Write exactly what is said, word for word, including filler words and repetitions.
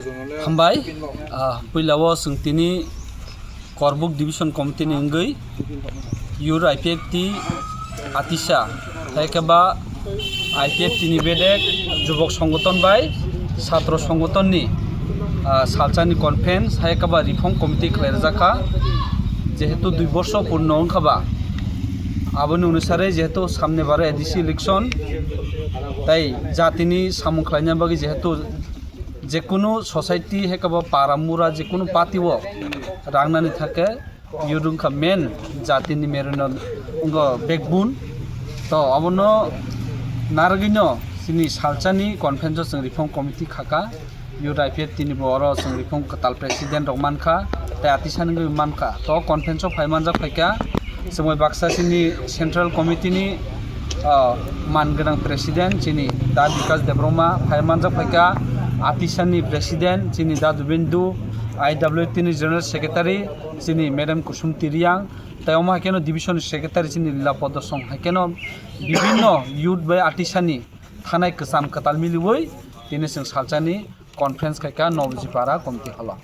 Hambai, ah, puila o chwng tini Korbuk Division Committee ni wngwi Youth I P F T Atisa, hai khe ba I P F T ni bedek jubok songoton bai satro songoton ni, ah, salsa ni conference, hai khe ba reform committee khlai rwjak kha. Jehetu dui borsho purno wngkha ba, aboni onusare jehetu samne baro A D C election, tai jatini samung khlaina bagwi jehetu jekunu society hai khe ba para mura jekunu party o rangnani thake youth wngkha main jatini merino wngkha backbone. To abono narwgwino chini salsani conference o chwng reform committee khaka, Youth I P F T ni bo oro chwng reform kwtal president rok mankha, tei atisani wngwi mankha. To conference o phai manjak phaikha chwngbai baksa chini central committee ni, ah, man gwnang president chini Da Bikas Debbarma, phai manjak phaikha atisani president chini Da Dubendu, I W T ni general secretary chini madam Kusum Tiriang, tei omo hai kheno division secretary chini Lila Podosong, hai kheno bibinno youth bai atisani thanai kwcham kwtal miliwi tini chwng salsani conference khaikha Nobjipara committee hall o.